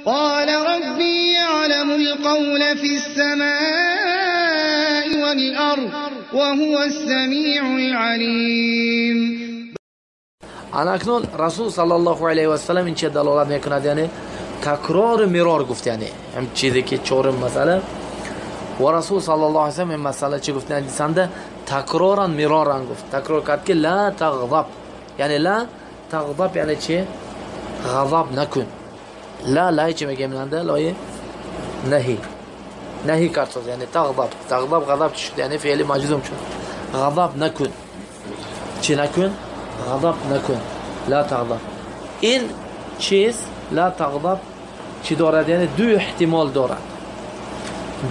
قال ربي يعلم القول في السماء والأرض وهو السميع العليم. اکنون رسول صلی الله علیه و سلم این چه دلالت میکند؟ یعنی تکرار مرار گفت، یعنی هم چیزی که چهارم مسئله و رسول صلی الله علیه و سلم این مسئله چه گفت؟ یعنی تکرارا مرارا گفت، تکرار کرد که لا تغضب، یعنی لا تغضب یعنی چه؟ غضب نکن. لا لا چه میگه مننده؟ لای نهی، نهی کرد، یعنی تغضب، تغضب غضب شد، یعنی فعل مجزوم شد. غضب نکن، چه نکن؟ غضب نکن، لا تغضب. این چیز لا تغضب چی دارد؟ یعنی دو احتمال دارد،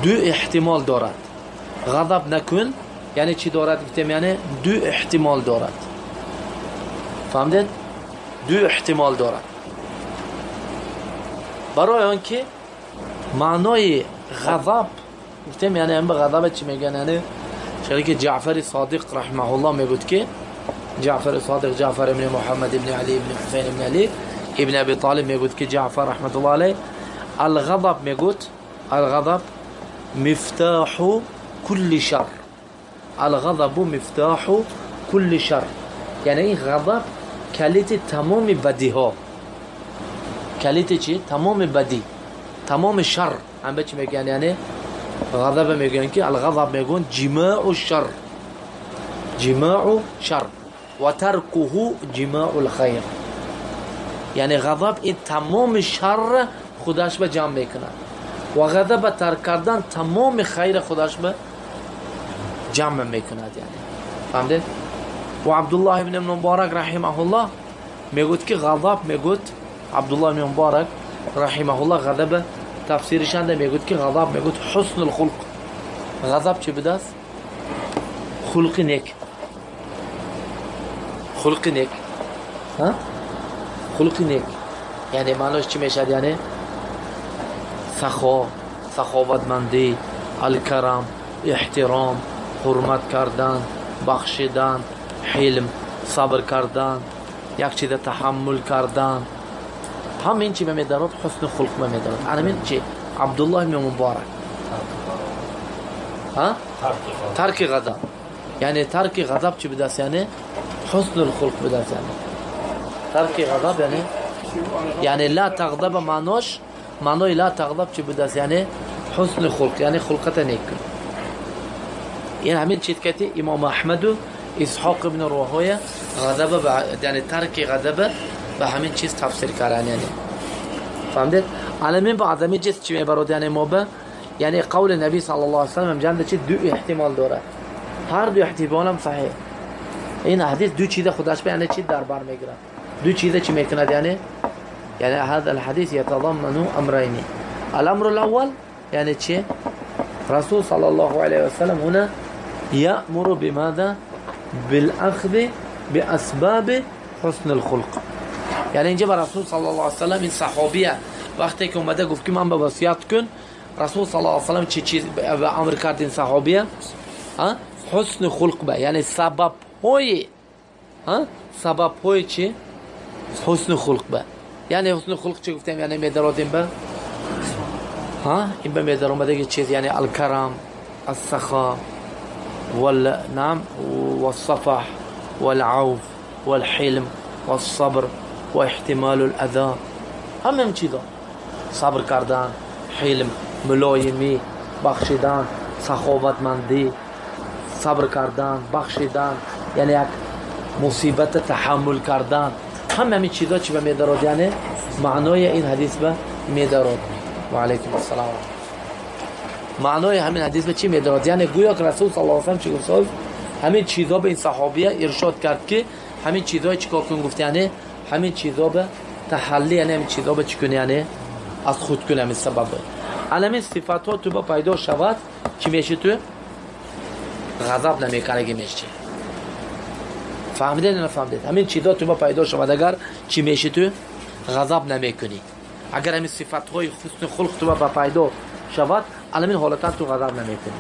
دو احتمال دارد. غضب نکن یعنی چی دارد؟ گفتم یعنی دو احتمال دارد. فهمیدید؟ دو احتمال دارد. برای آنکه معنای غضب گفتم یعنی هم به غضب چی میگن؟ یعنی شریک جعفر صادق رحمه الله میگفت که جعفر صادق، جعفر ابن محمد ابن علی ابن حسین ابن علی ابن ابی طالب میگفت که جعفر رحمت الله علیه الغضب میگفت، الغضب مفتاح كل شر، الغضب مفتاح كل شر، یعنی این غضب کلید تمام بدی ها، کلید چی؟ تمام بدی، تمام شر. هم به چی میگن؟ یعنی غضب میگن که الغضب میگن جماع الشر، جماع شر و ترکه جماع الخیر، یعنی غضب این تمام شر خودش به جمع میکند و غضب ترک کردن تمام خیر خودش به جمع میکند. یعنی فهمیدید؟ و عبدالله ابن مبارک رحمه الله میگوید که غضب، میگوید عبدالله ابن مبارک رحمه الله غضب تفسیرش انده میگوید که غضب میگوید حسن الخلق. غضب چی بدست؟ خلق نیک، خلق نیک، ها؟ خلق نیک یعنی معنیش چی میشد؟ یعنی سخا، سخاوتمندی، الکرم، احترام، حرمت کردن، بخشیدن، حلم، صبر کردن، یک چیز تحمل کردن، همین چی میدارد؟ حسن خلق میدارد. همین چی؟ عبدالله بن مبارک ها؟ ترک غضب، یعنی ترک غضب چی بدست؟ یعنی حسن الخلق بدست. یعنی ترک غضب یعنی یعنی لا تغضب معناش، معنای لا تغضب چی بدست؟ یعنی حسن خلق، یعنی خلقت نیک. یعنی همین چیز که امام احمد و اسحاق ابن راهویه غضب یعنی ترک غضب به همین چیز تفسیر کردن. یعنی فهمیدید؟ علمین با عدم چیز چی میبرد؟ یعنی ما به یعنی قول نبی صلی الله علیه و سلم جنده چی دو احتمال داره، هر دو احتمال هم صحیح. این حدیث دو چیز خودش به یعنی چی در بر میگیره، دو چیز چی میکند؟ یعنی یعنی هذا الحديث يتضمن امرين. الامر الاول یعنی چی؟ رسول صلی الله علیه و سلم هنا يأمر بماذا؟ بالاخذ باسباب حسن الخلق. یعنی اینجا بر رسول صلی الله علیه و سلم این صحابیه وقتی که اومده گفت که من به وصیت کن، رسول صلی الله علیه و سلم چی چیز امر کرد این صحابیه؟ حسن خلق به، یعنی سبب های، سبب های چی؟ حسن خلق به. یعنی حسن خلق چی گفتیم؟ یعنی میداریم به ها این به میدار اومده که چیز، یعنی الکرم، السخا والنعم والصفح والعوف والحلم والصبر واحتمال الاذى، همه چیزا، صبر کردن، حلم، ملایمی، بخشیدن، سخاوتمندی، صبر کردن، بخشیدن، یعنی یک مصیبت تحمل کردن، همه همین چیزا چی به میدارد؟ یعنی معنای این حدیث به میدارد. و علیکم السلام. معنای همین حدیث به چی میدارد؟ یعنی گویا که رسول صلی الله علیه و سلم چی گفت؟ همین چیزا به این صحابیه ارشاد کرد که همین چیزا چیکار کن گفت؟ یعنی همین چیزا به تحلی، یعنی همین چیزا به چی کن؟ یعنی از خود کن. همین سبب علامه صفات ها تو با پیدا شود چی میشه؟ تو غضب نمیکنه میشه. فهمیدین یا نفهمیدین؟ همین چیزا تو با پیدا شود اگر چی میشه؟ تو غضب نمیکنی. اگر همین صفات های حسن خلق تو با پیدا شود، علامه حالتا تو غضب نمیکنی.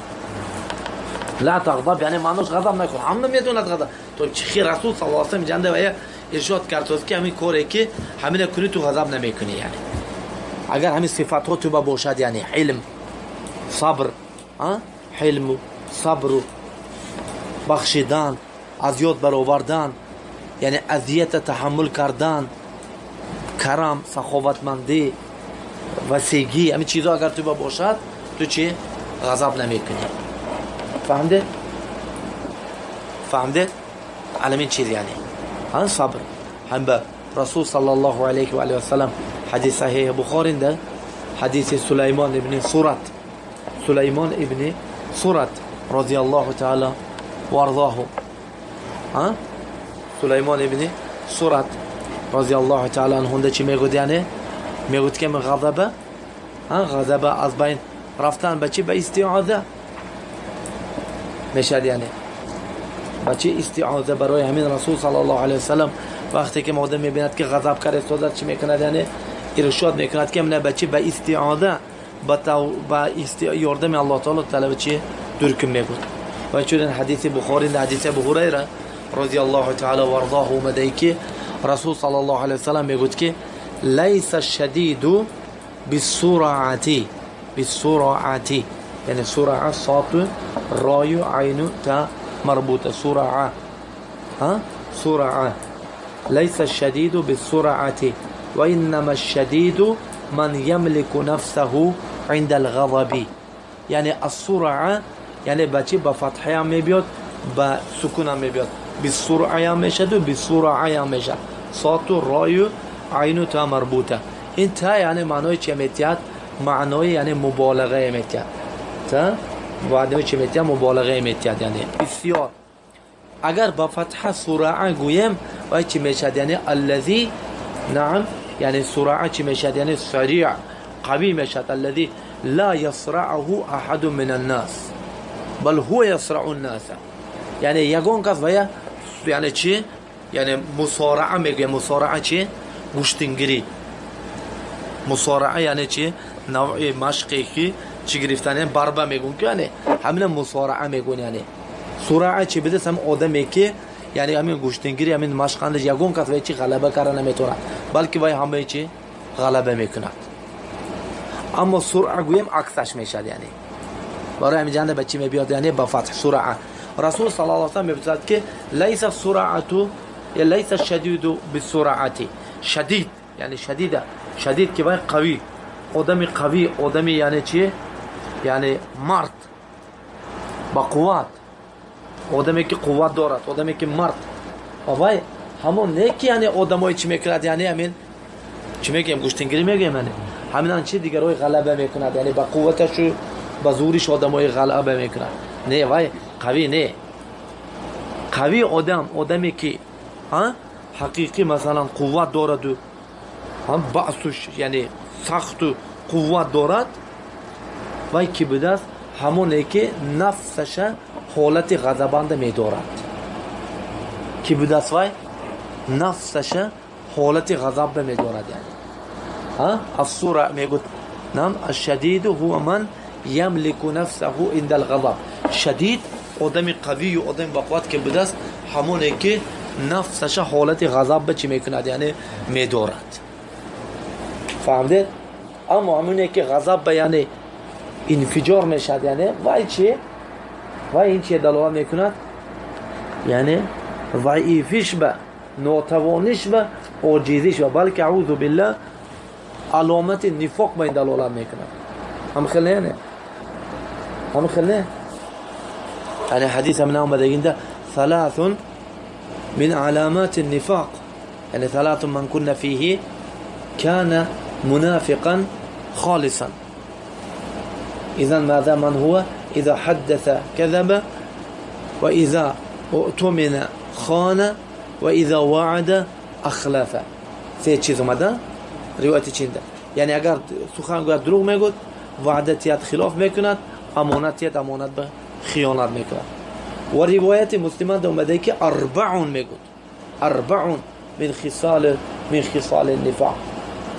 لا تغضب یعنی معناش غضب نکن. همه میدوند غضب تو چی رسول صلی الله علیه و سلم جنده و ارشاد کرد که همین کاری که همین کنی تو غضب نمیکنی. یعنی Агар ҳамин сифатҳо туба бошад, яъне ҳилм, сабр, ҳилму сабру бахшидан, аз ёд баровардан, яъне азията таҳаммул кардан, карам, саховатмандӣ, васегӣ, ҳамин чизҳо агар туба бошад, ту чӣ? Ғазаб намекунӣ. Фаҳмдед? Фаҳмдед? Аламин чиз яъне сабр. Ҳам ба Расул саллаллоҳу алайҳи ва алайҳи васаллам ҳадис саҳеҳи Бухоринда, ҳадиси Сулаймон ибни Сурат, Сулаймон ибни Сурат розияллоҳу таала ва арзоҳу, Сулаймон ибни Сурат розияллоҳу таала анҳунда чӣ мегӯд? Яъне мегӯд ки ғазаба, ғазаба аз байн рафтан ба чӣ? Ба истиоза мешад, яъне ба чӣ истиоза. Барои ҳамин Расул саллаллоҳу алайҳи васаллам вақте ки одам мебинад ки ғазаб карда истодааст, чӣ мекунад? Яъне иршод мекунад ки на ба чӣ? Ба истиоза, ба ёрдами Аллоҳ таоло талаби чӣ дур кун мегӯд. Ва чунин ҳадиси Бухорӣ, ҳадиси Абу Ҳурайра розияллоҳу таала ва арзоҳу омадае ки Расул саллаллоҳу алайҳи васаллам мегӯд ки лайса шадиду биссураати, биссураати, яъне сураа соту рою айну та марбута, сураа, сураа. ليس الشديد بالسرعة وإنما الشديد من يملك نفسه عند الغضب. يعني السرعة یعنی بچی با فتحه هم میبیاد، با سکون هم میبیاد، بالسرعه هم میشد و بالسرعه هم میشد. صاد و رای و عین و تا مربوطه. این تا یعنی معنای چه میتید؟ معنای یعنی مبالغه میتید. تا معنای چه میتید؟ مبالغه میتید، یعنی بسیار. اگر با فتحه سرعه گویم وای چی میشد؟ یعنی الذی، نعم، یعنی سرعه چی میشد؟ یعنی سریع، قوی میشد. الذی لا يصرعه احد من الناس بل هو يصرع الناس. یعنی یگان کس ویا یعنی چی؟ یعنی مصارعه میگه. مصارعه چی؟ گوشتینگیری. مصارعه یعنی چی؟ نوع مشقی که چی گرفتن، یعنی بربه میگون که یعنی همین مصارعه میگون. یعنی سرعه چی بده؟ هم آدمی که یعنی همین گوشتینگیری، همین مشقندش یگان کس وای چی غلبه کرده نمیتونه، بلکه وای همه چی غلبه میکند. اما سرعه گویم عکسش میشد، یعنی برای همین جنده بچی میبیاد، یعنی با فتح سرعه. رسول صلی الله علیه و سلم میگوید که لیس السرعه، لیس الشدید بالسرعه. شدید یعنی شدیده، شدید که وای قوی، آدمی قوی، آدمی یعنی چی؟ یعنی مرد با قوت، آدمی که قوت دارد، آدمی که مرد. و وای همون نه که یعنی آدمای چی میکرد، یعنی همین چی میگیم؟ گوشتینگیری میگیم، یعنی همین چی دیگرای غلبه میکند، یعنی با قوتش و با زورش آدمای غلبه میکند. نه وای قوی نه، قوی آدم، آدمی که حقیقی مثلا قوت دارد و هم بعثش یعنی سخت و قوت دارد، وای کی بوده است؟ همونه که نفسش حالت غضبانده میدارد. کی بوده است؟ وای نفسش حالت غضب میدارد. یعنی السرعه میگوید نعم الشدید هو من يملك نفسه عند الغضب. شدید آدم قوی و آدم با قوت که بوده است، همونه که نفسش حالت غضب به چی میکند؟ یعنی میدارد. فهمده؟ اما همونه که غضب به یعنی انفجار میشد، یعنی وای چی؟ وای این چی دلالت میکند؟ یعنی ضعیفش به، ناتوانیش به، عاجزیش به، بلکه اعوذ بالله علامت نفاق به این دلالت میکند. هم خیلی نه، هم خیلی یعنی حدیث من آمده اینده ثلاث من علامات النفاق، یعنی ثلاث من كن فيه كان منافقا خالصا. إذا ماذا من هو؟ إذا حدث كذب، وإذا اؤتمن خان، وإذا وعد أخلف. سه چیز اومده روایت چینده، یعنی اگر سخن گوید دروغ میگوید، وعده تیاد خلاف میکند، امانت تیاد امانت به خیانت میکند. و روایت مسلمان اومده که اربعون میگوید، اربعون من خصال من خصال النفاق،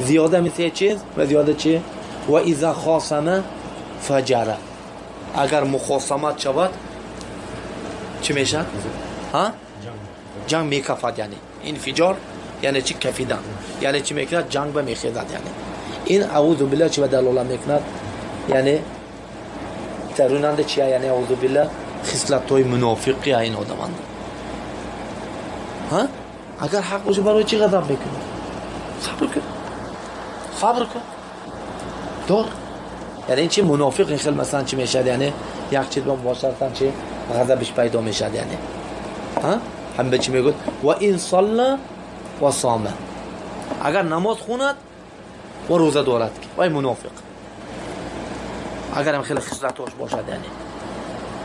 زیاده من سه چیز و زیاده چی؟ و اذا خاصم فجر. اگر مخاصمت شود چی میشد؟ ها؟ جنگ میکفد، یعنی انفجار، یعنی چی؟ کفیدن، یعنی چی میکند؟ جنگ به میخیزد. یعنی Ин аъузу биллаҳ чи ба далолат мекунад? Яъне дарунанда чия? Яъне аъузу биллаҳ хислатҳои мунофиқи ин одаманд. Ҳа? Агар ҳақ боша барои чӣ ғазаб мекунӣ? Сабр кун. Сабр кун. Дор. Яъне ин чи мунофиқ ин хел масалан чӣ мешавад? Яъне як чиз ба мубошаратан чи ғазабиш пайдо мешавад яъне. Ҳа? Ҳам ба чӣ мегӯяд? Ва ин салла ва сома. Агар намоз хонад ва рӯза дорад, вай мунофиқ. Агар ҳам хеле хислатош бошад яъне.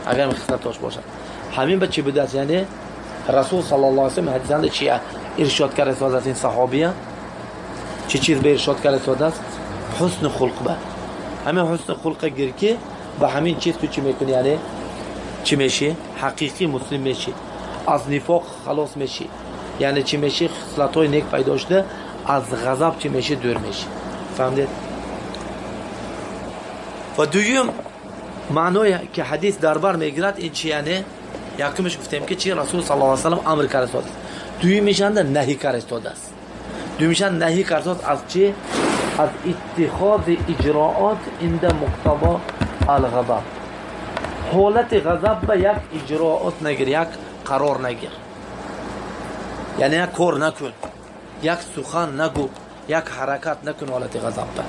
Агар ҳам хислатош бошад. Ҳамин ба чӣ будааст яъне? Расул саллаллоҳу алайҳи васаллам ҳадисанда чи иршод карда истодааст ин саҳобия? Чӣ чиз ба иршод карда истодааст? Ҳусни хулқ ба. Ҳамин ҳусни хулқа гир ки ба ҳамин чиз ту чӣ мекунӣ яъне? Чӣ мешӣ? Ҳақиқӣ муслим мешӣ. Аз нифоқ халос мешӣ. Яъне чӣ мешӣ? Хислатҳои нек пайдо шуда аз ғазаб чӣ мешӣ? Дур мешӣ. Фаҳмидед? Ва дуюм маъное ки ҳадис дар бар мегирад ин чи яъне? Якумиш гуфтем ки чи Расул саллаллоҳу алайҳи васаллам амр карда истодааст. Дуюмишанда наҳӣ карда истодааст. Дуюмишанда наҳӣ карда истодааст аз чи? Аз иттихози иҷроот инда муқтадо алғазаб. Ҳолати ғазаб ба як иҷроот нагир, як қарор нагир. Яъне як кор накун, як сухан нагӯ, як ҳаракат накун ҳолати ғазаб ба.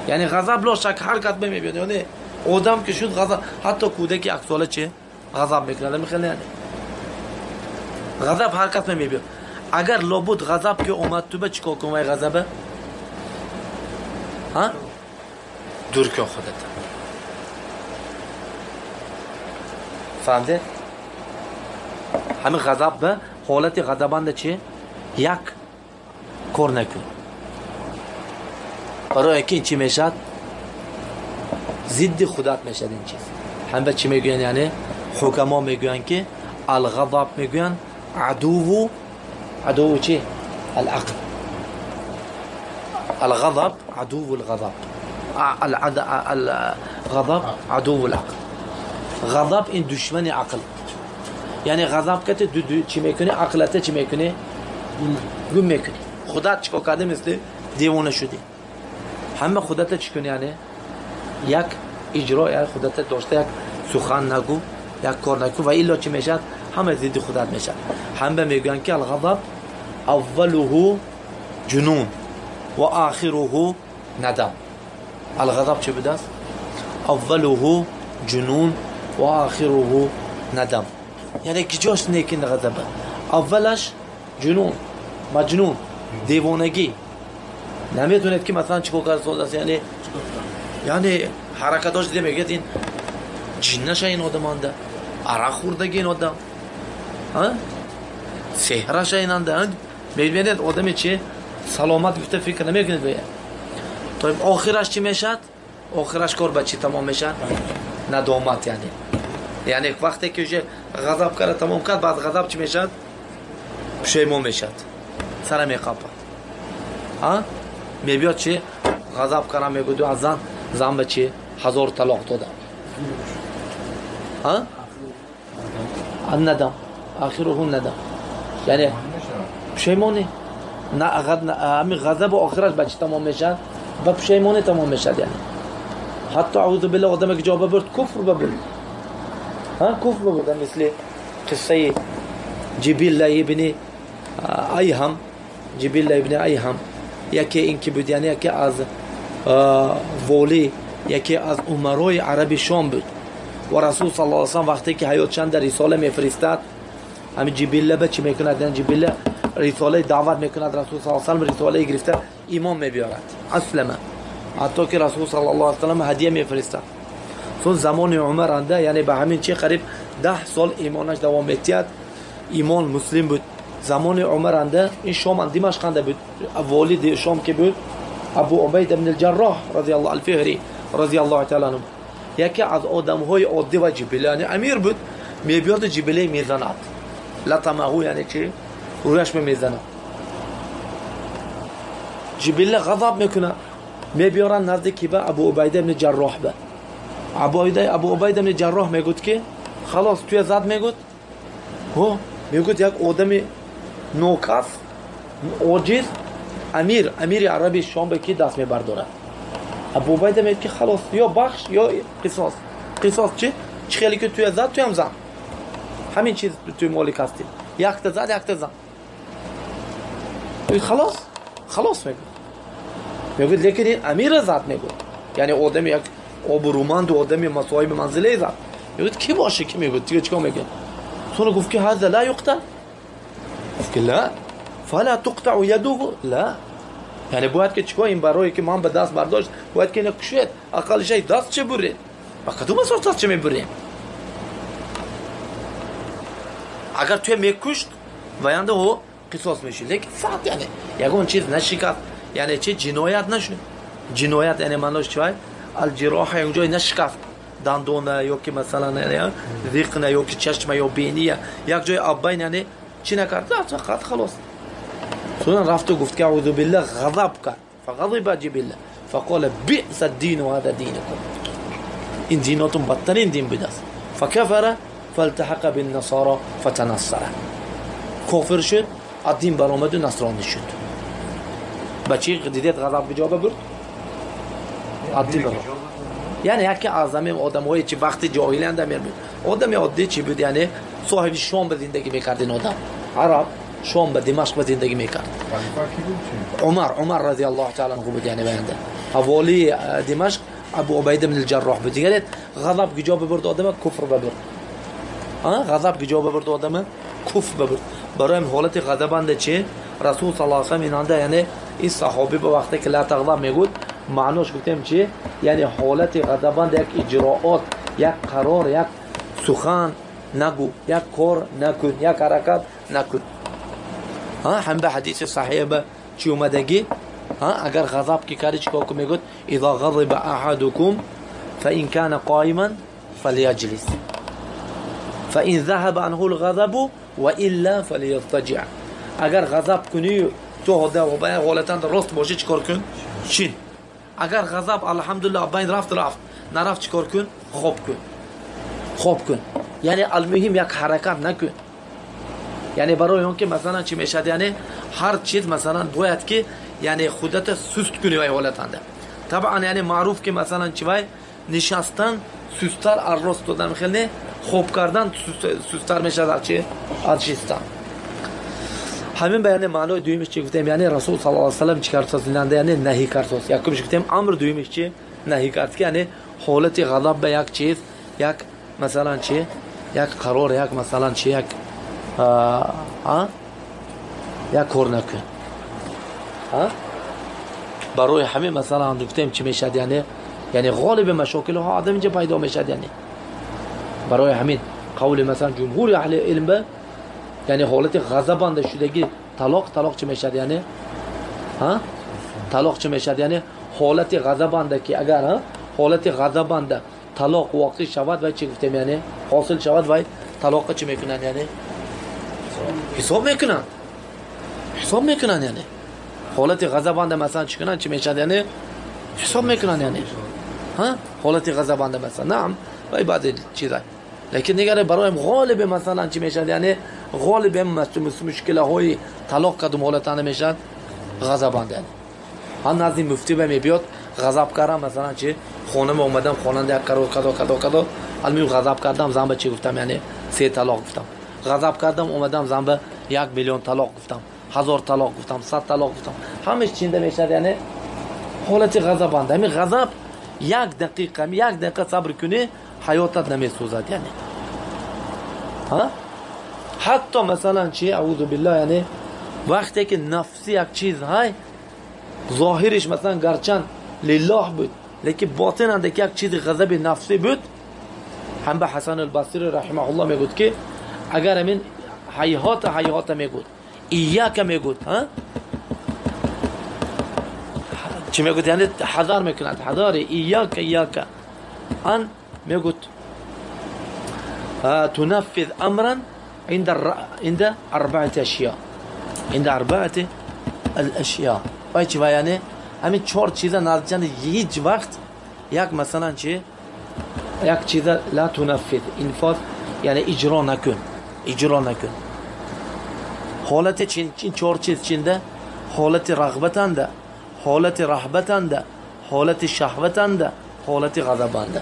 Яъне ғазаб лошак ҳаракат мебиёд. Яъне одам ки шуд ғазаб, ҳатто кӯдаки яксола чи ғазаб мекунад, мехел яъне. Ғазаб ҳаракат мебиёд. Агар лобуд ғазаб ки омад ту ба чӣ кор кун вай ғазаба? Ҳа? Дур кун худат. Фаҳмидед? Ҳамин ғазаб ба ҳолати ғазабанда чи? Як кор накун. Барои ки ин чӣ мешавад? Зидди худат мешавад ин чиз. Ҳам ба чӣ мегӯянд яъне? Ҳукамо мегӯянд ки алғазаб мегӯянд адуву адуву чи? Алақл. Алғазаб адуву алғазаб. Алғазаб адуву алақл. Ғазаб ин душмани ақл. Яъне ғазаб кати чӣ мекунӣ? Ақлата чӣ мекунӣ? Гум мекунӣ. Худат чӣ кор кардӣ? Мисли девона шудӣ. Ҳама худата чӣ кунӣ яъне? Як иҷро, як худата дошта, як сухан нагӯ, як кор накун ва илло чӣ мешавад? Ҳама зидди худат мешавад. Ҳама мегӯянд ки алғазаб аввалуҳу ҷунун ва охируҳу надам. Алғазаб чӣ будааст? Аввалуҳу ҷунун ва охируҳу надам. Яъне киҷош некин ғазаба? Аввалаш ҷунун, маҷнун, девонагӣ. Наметонед ки масалан чӣ кор карда, яъне ҳаракатош дида мегӯяд ин ҷиннаша ин одаманда, арақ хӯрдаги ин одам, сеҳраша инанда. Мебинед одаме чи саломат гуфта фикр намекунед ба. То охираш чӣ мешавад? Охираш кор ба чӣ тамом мешавад? Надомат яъне. Яъне вақте ки уже ғазаб карда тамом кард, баъд ғазаб чӣ мешавад? Пушаймон мешавад. Сара меқапад. Ҳа? Мебиёд чи? Ғазаб кардам мегӯяд аз зан, зан ба чи? 1000 талоқ додам. Ҳа? Надам. Охируҳу надам. Яъне пушаймонӣ. Ҳамин ғазабу охираш ба чӣ тамом мешавад? Ба пушаймонӣ тамом мешавад яъне. Ҳатто аъузу биллаҳ одаме ки ҷо бабурд, куфр бабурд. Ҳа, куфр бабурд. Мисли қиссаи Ҷибилла ибни Айҳам, Ҷибилла ибни Айҳам, яке ин ки буд, яъне яке аз волӣ, яке аз умарои араби Шом буд. Ва Расул саллаллоҳу алайҳи васаллам вақте ки ҳаётшан дар рисола мефиристад, ҳамин Ҷибилла ба чӣ мекунад? Яъне Ҷибилла рисолаи даъват мекунад, Расул саллаллоҳу алайҳи васаллам рисолаи гирифта имон мебиёрад. Аслама. Ҳатто ки Расул саллаллоҳу алайҳи васаллам ҳадия мефиристад. Чун замони Умар анда, яъне ба ҳамин чи қариб 10 сол имонаш давом метиҳад, имон муслим буд. Замони Умар анда ин Шом Димашқ анда буд, волиди Шом ки буд, Абу Убайд ибн ал-Ҷарроҳ разияллоҳу ал-Фиҳри разияллоҳу таъала анҳу, яке аз одамҳои оддӣ ва Ҷибилла, яъне амир буд, мебиёд Ҷибиллаи мезанад. Латамаҳу яъне чи? Рӯяш мезанад. Ҷибилла ғазаб мекунад, мебиёранд назди ки ба Абу Убайда ибн Ҷарроҳ ба. Абу Убайда ибн Ҷарроҳ мегӯяд ки халос туя зад мегӯяд. Ҳо, мегӯяд як одами нокас, оҷиз, амир, амири араби Шом ба ки даст мебардорад. Абу Убайда мегӯяд ки халос, ё бахш ё қисос. Қисос чӣ? Чӣ хеле ки туя зад, туям зан. Ҳамин чиз туй молик ҳастӣ. Якта зад, якта зан. Халос, халос мегӯяд. Мегӯяд лекин ин амира зад мегӯяд. Яъне одами як обрӯманду одами масоиби манзиле зад. Мегӯяд ки боше ки мегӯяд, дига чикор мегӯяд? Сони гуфт ки ҳаза ла юқтал. Гуфт ки ла фала туқтау ядуҳу ла. Яъне бояд ки чикор ин барое ки ман ба даст бардошт, бояд ки ина кушед, ақалли шай даст чӣ буред? Ба кадом асос даст чӣ мебурем? Агар туя мекушт, ваянда ӯ қисос мешуд. Лекин сад яъне ягон чиз нашикаст, яъне чи ҷиноят нашуд. Ҷиноят яъне маънош чи вай? Алҷироҳа ягон ҷой нашикаст. Дандона ё ки масалан зиқна ё ки чашма ё бения як ҷои аббайн яъне чӣ накард? Фақат халос. Сонан рафту гуфт ки аузу биллах ғазаб кард. Фағазиба ҷибилла фақола биса дину ҳада динукум. Ин динотун бадтарин дин будааст. Факафара фалтаҳақа биннасара фатанассара. Кофир шуд, аз дин баромаду насронӣ шуд. Ба чӣ дидед ғазаб куҷо бабурд? Аз дин баромад. Яъне яке аз ҳамин одамҳое чи вақти ҷоҳилианда мебуд. Одами оддӣ чӣ буд? Яъне соҳиби Шом ба зиндагӣ мекард ин одам. Араб Шом ба Димашқ ба зиндагӣ мекард. Умар разияллоҳу таала анҳу буд, яъне баянда. Ҳаволии Димашқ Абу Убайда ибн ал-Ҷарроҳ буд. Дигарет ғазаб куҷо бибурд одама? Куфр бибурд. Ғазаб куҷо бибурд одама? Куфр бибурд. Барои ҳолати ғазабанда чи Расул саллаллоҳу алайҳи васаллам инанда, яъне ин саҳобӣ ба вақте ки ла тағзаб мегӯд, маънош гуфтем чи? Яъне ҳолати ғазабанда як иҷроот, як қарор, як сухан нагӯ, як кор накун, як ҳаракат накун. Ҳам ба ҳадиси саҳиҳ ба чӣ омадагӣ? Агар ғазаб ки кардӣ чӣ кор кун мегӯд? Иза ғазиба аҳадукум фаин кана қоиман фалияҷлис фаин заҳаба анҳу лғазабу ва илла фалиязтаҷиъ. Агар ғазаб кунӣ ту ҳолатан рост бошӣ чӣ кор кун? Шин. Агар ғазаб алҳамдулиллаҳ байн рафт рафт, нарафт чӣ кор кун? Хоб кун. Хоб кун. Яъне алмуҳим як ҳаракат накун. Яъне барои он ки масалан чӣ мешавад? Яъне ҳар чиз масалан бояд ки яъне худата суст кунӣ вай ҳолатанда. Табъан яъне маъруф ки масалан чӣ вай нишастан сусттар аз рост додан хел не, хоб кардан сусттар мешавад аз чӣ? Аз шистан. Ҳамин ба яъне маънои дуюмиш чӣ гуфтем? Яъне Расул саллаллоҳу алайҳи васаллам чӣ кард созинанда? Яъне наҳӣ кард соз. Якумиш гуфтем амр, дуюмиш чӣ? Наҳӣ кард ки яъне ҳолати ғазаб ба як чиз, як масалан чӣ? Як қарор, як масалан чӣ? Як як кор накун. Барои ҳамин масалан гуфтем чӣ мешавад? Яъне ғолиби машокилҳо одам инҷа пайдо мешавад. Яъне барои ҳамин қавли масалан ҷумҳури аҳли илм ба яъне ҳолати ғазабанда шудагӣ талоқ чӣ мешавад? Яъне талоқ чӣ мешавад? Яъне ҳолати ғазабанда ки агар ҳолати ғазабанда талоқ воқеъ шавад вай чӣ гуфтем? Яъне ҳосил шавад вай талоққа чӣ мекунанд? Яъне ҳисоб мекунанд. Ҳисоб мекунанд. Яъне ҳолати ғазабанда масалан чӣ кунанд? Чӣ мешавад? Яъне ҳисоб мекунанд. Яъне ҳолати ғазабанда масалан наам вай баъзе чиза, лекин дигар барои ғолиби масалан чӣ мешавад? Яъне ғолиби мушкилаҳои талоқ кадом ҳолатанда мешавад? Ғазабанда. Яъне ҳам назди муфтӣ ба мебиёд ғазаб кардам масалан чи хонама омадам хонанда як қарор кадо кадо кадо алмиҳим ғазаб кардам зан ба чӣ гуфтам? Яъне 3 талоқ гуфтам. Ғазаб кардам омадам зан ба 1 миллион талоқ гуфтам, 1000 талоқ гуфтам, 100 талоқ гуфтам. Ҳамаш чинда мешавад? Яъне ҳолати ғазабанда. Ҳамин ғазаб як дақиқа, як дақиқа сабр кунӣ ҳаётат намесӯзад. Яъне ҳатто масалан чи аузу биллаҳ яъне вақте ки нафси як чиз ҳай зоҳириш масалан гарчанд лиллоҳ буд, лекин ботинанда ки як чизи ғазаби нафсӣ буд. Ҳам ба Ҳасан албасри раҳимаҳуллоҳ мегӯд ки агар ҳамин ҳайҳота ҳайҳота мегӯд, ияка мегӯд, чӣ мегӯд? Яъне ҳазар мекунад, ҳазари ияка ияка ан мегӯд تنفذ أمرا عند أربعة أشياء، عند أربعة الأشياء. وای چی وای؟ یعنی همین چهار چیزا نزدیکند هیچ وقت یک مثلا چی یک چیزا لا تنفذ انفاذ یعنی اجرا نکن، اجرا نکن. حالت چین چهار چیز چینده؟ حالت رغبتنده، حالت رهبتنده، حالت شهوتنده، حالت غضبنده.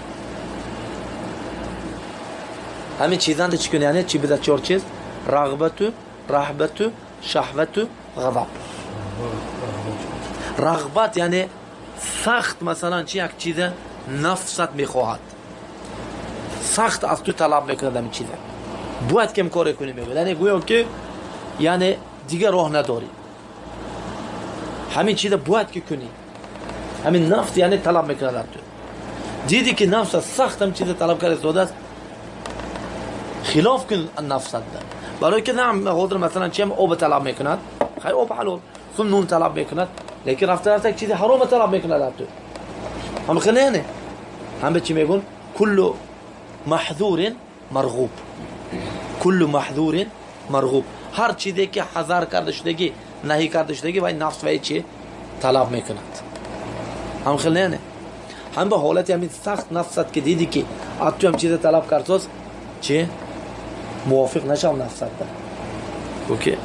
همین چیزان چی کنه؟ یعنی چی بده؟ چهار چیز: رغبت، رهبت، شهوت، غضب. رغبت یعنی سخت، مثلا چی یک چیز نفست میخواهد، سخت از تو طلب میکند، همین چیزه باید کم کار کنی، میگه یعنی گویا که یعنی دیگه راه نداری، همین چیز باید که کنی، همین نفس یعنی طلب میکند از تو. دیدی که نفس سخت هم چیز طلب کرده استاده است، خلاف کن نفس ده. برای که نه حاضر مثلا چی هم آب طلب میکند، خیلی آب حلال، ثم نون طلب میکند، لیکن رفته رفته چیز حرام طلب میکند از تو. هم خیلی نه هم به چی میگن؟ کل محذور مرغوب، کل محذور مرغوب. هر چیزی که حذر کرده شدگی، نهی کرده شدگی، و نفس و چی طلب میکند. هم خیلی نه هم به حالت همین سخت نفست که دیدی که از تو هم چیز طلب کرد، چی موافق نشم نفست ده. اوکی.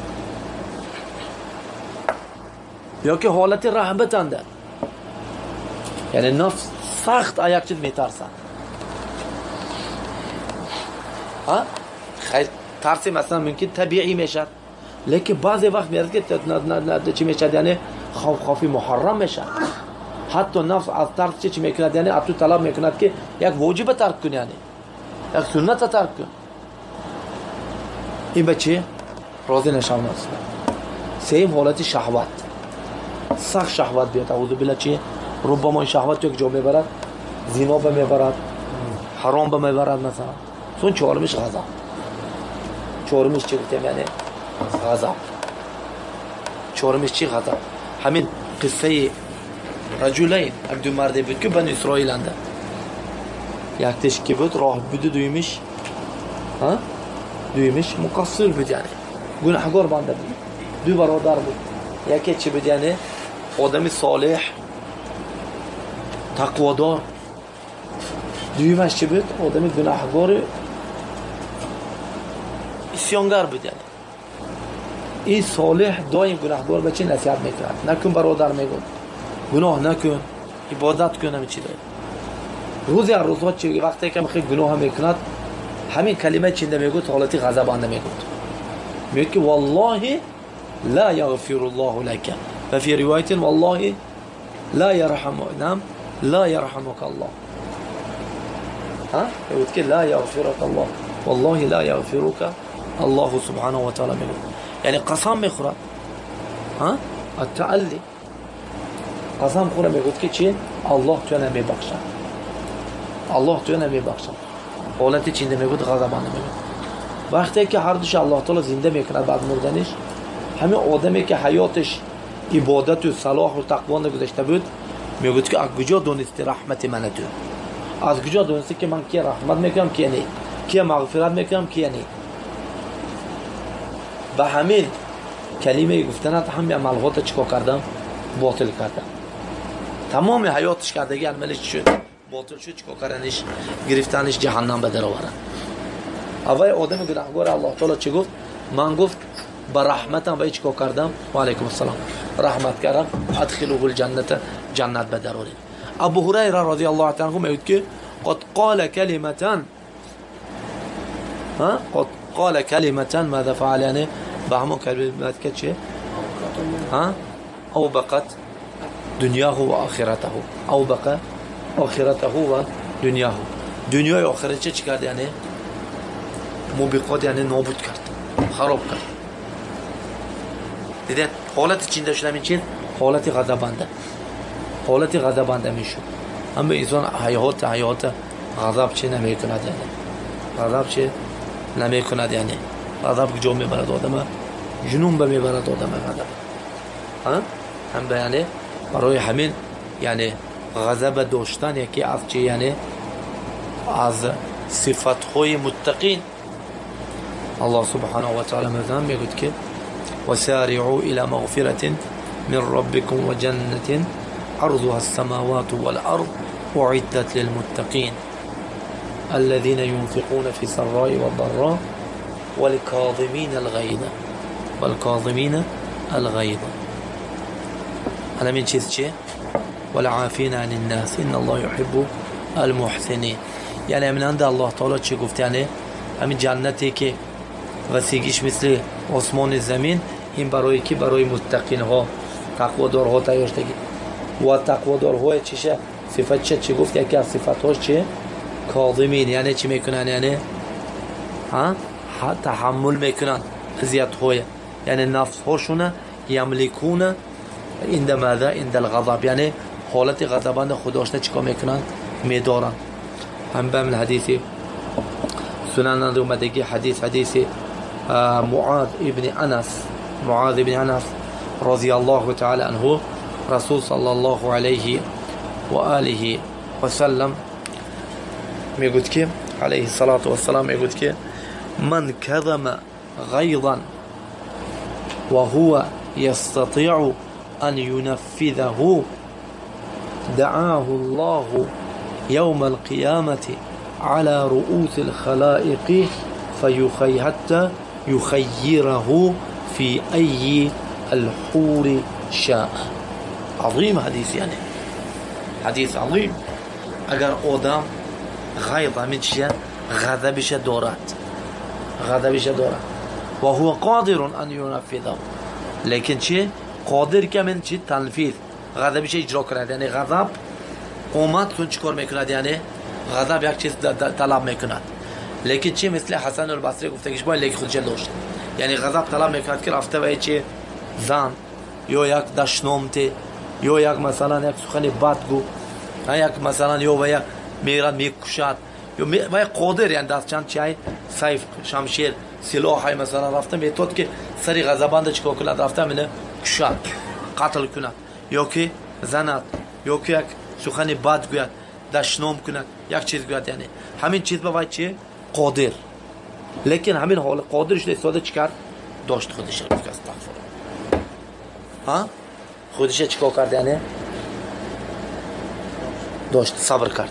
یا که حالت رهبتنده، یعنی نفس سخت یک چیز میترسد. ها خیلی ترسی مثلا ممکن طبیعی میشد، لیکن بعضی وقت میاد که چی میشد، یعنی خوف، خوفی محرم میشد. حتی نفس از ترس چی میکند؟ یعنی از تو طلب میکند که یک واجب ترک کن، یعنی یک سنت ترک کن. این بچه راضی نشم نفس. سیم حالت شهوت، سخت شهوت بیاد، اعوذ بالله، چی ربما این شهوت یک جا میبرد، زنا به میبرد، حرام به میبرد مثلا. چون چهارمش غضب. چهارمش چی گفتیم؟ یعنی غضب. چهارمش چی؟ غضب. همین قصه رجلین، دو مرده بود که بنی اسرائیل انده، یکتش که بود راه بود، دویمش ها دویمش مقصر بود، یعنی گناهگار بنده بود. دو برادر بود، یکی چی بود؟ یعنی آدم صالح تقوادار، دویمش چی بود؟ آدم گناهگار isyangar بود. یعنی این صالح دایم گناهگار به چی نصیحت میکرد؟ نکن برادر، میگفت گناه نکن، عبادت کن، همین چی داره. روزی از روزها چی وقتی که خیلی گناه میکند، همین کلمه چینده میگفت، حالتی غضب آنده میگفت، میگفت که والله لا یغفر الله لك، و فی روایت والله لا یرحم، نعم لا یرحمك الله. ها میگفت که لا یغفرك الله، والله لا یغفرك الله سبحانه و تعالی. میگفت یعنی قسم میخورد، ها التعلی قسم خوره، میگفت که چی؟ الله تو نمیبخشد، الله تو نمیبخشد. حالت چینده میگفت، غضبانه میگفت. وقتی که هر دوش الله تعالی زنده میکند بعد مردنش، همین آدمی که حیاتش عبادت و صلاح و تقوا نگذاشته بود، میگفت که از کجا دونستی رحمت من تو؟ از کجا دونستی که من کی رحمت میکنم کی نه، کی مغفرت میکنم کی نه؟ به همین کلمه گفتنت همین عملات چیکار کردم؟ باطل کردم. تمام حیاتش کردگی عملش شد باطل شد، چیکار کردنش؟ گرفتنش جهنم به در آورد. اول آدم گناهگار الله تعالی چی گفت؟ من گفت با رحمتم به چیکار کردم؟ و علیکم السلام رحمت کردم، ادخلوه الجنه، جنت به در آورد. ابو هریره رضی الله عنه میگه که قد قال کلمتان، ها قد قال کلمتان ماذا فعل؟ یعنی به همون کلمات که چه؟ ها اوبقت دنیاه و آخرته، اوبق آخرته و دنیاه. دنیای آخرت چه کرد؟ یعنی موبقات، یعنی نابود کرد، خراب کرد. دیدن حالت چینده شد، همین چیز حالت غضبنده، حالت غضبنده میشد. هم به انسان حیات غضب چه نمیکند، یعنی غضب چه نمیکند، یعنی غضب کجا میبرد آدمه؟ جنون به میبرد آدمه غضب. ها هم به یعنی برای همین یعنی غضب داشتن یکی از چی؟ یعنی از صفت‌های متقین. الله سبحانه و تعالی میگه که وسارعوا إلى مغفرة من ربكم وجنة عرضها السماوات والأرض أعدت للمتقين الذين ينفقون في السراء والضراء والكاظمين الغيظ والكاظمين الغيظ. حالا این چیز چیه؟ والعافين عن الناس إن الله يحب المحسنين. یعنی همینند الله تعالی چه گفت؟ یعنی همین جنتی که وسیگیش مثل آسمان زمین، این برای کی؟ برای متقین ها، تقوادارها تیار شدگی. و تقوادارها چیشه؟ صفت چه؟ چه گفت؟ یکی از صفتهاش چه؟ کاظمین. یعنی چی میکنن؟ یعنی ها تحمل میکنن اذیت های، یعنی نفس هاشونه یملکون عند ماذا؟ عند الغضب. یعنی حالت غضبند خداشونه چیکار میکنن؟ میدارن. هم به من حدیثی سنن اومدگی حدیث معاذ ابن انس، معاذ ابن انس رضی الله تعالی عنه، رسول صلی الله علیه و آله و سلم میگوید که علیه الصلاة والسلام میگوید که من کظم غیظا وهو يستطيع أن ينفذه دعاه الله يوم القيامة على رؤوس الخلائق حتى يخيره في أي الحور شاء. عظيم حديث، يعني حديث عظيم. اگر آدم غیظ همین چیه؟ غضبش دارد، غضبش دارد و هو قادر ان ينفذه، لیکن چی؟ قادر که من چی؟ تنفیذ، غضبش اجرا کند. یعنی غضب اومد چون چیکار میکند؟ یعنی غضب یک چیز طلب میکند، لیکن چی؟ مثل حسن البصری گفتگیش باید لیکن خودش داشت. یعنی غضب طلب میکند که رفته و چی زن یا یک دشنامته یا یک مثلا یک سخن بد گو، یک مثلا یا و یک میرد میکشد یا و قادر، یعنی دست چند چی سیف شمشیر سلاح مثلا رفته میتود که سری غضبند چیکار کند؟ رفته منه کشد، قتل کند، یا که زند، یا که یک سخن بد گوید، دشنام کند، یک چیز گوید. یعنی همین چیز به وای چی قادر، لیکن همین حال قادر شده استفاده چیکار داشت؟ خودش گفت استغفر. ها خودش چیکار کرد؟ یعنی داشت صبر کرد.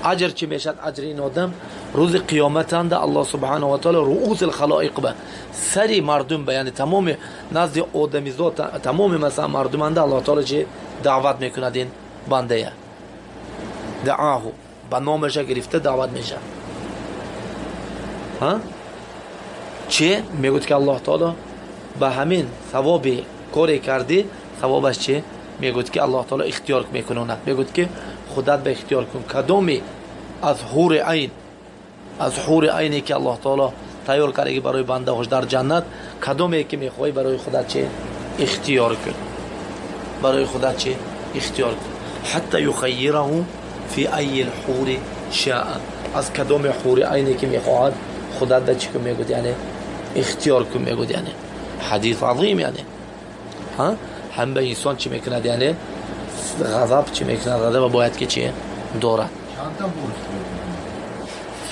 اجر چی میشد؟ اجر این آدم روز قیامت اند الله سبحانه و تعالی رؤوس الخلائق به سری مردم به، یعنی تمام نزد آدمیزاد تمام مثلا مردم اند الله تعالی چی دعوت میکند این بنده، دعاه به نامش گرفته دعوت میشه. ها چی میگوید که الله تعالی به همین ثواب کاری کردی، ثوابش چی؟ میگوید که الله تعالی اختیار میکنه، میگوید که خودت به اختیار کن کدومی از حور عین، از حور عینی که الله تعالی تیار کرده برای بنده هاش در جنت، کدومی که میخوای برای خودت چه اختیار کن، برای خودت چه اختیار کن. حتی یخیره فی ای الحور شاء، از کدوم حور عینی که میخواهد خودت به چی کن میگوید؟ یعنی اختیار کن میگوید. یعنی حدیث عظیم. یعنی ها هم به انسان چی میکند؟ یعنی غضب چی میکند؟ غضب باید که چی دارد.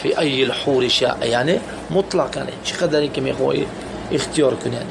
فی ای الحور شاء، یعنی مطلق، یعنی چقدری که میخوای اختیار کنی. یعنی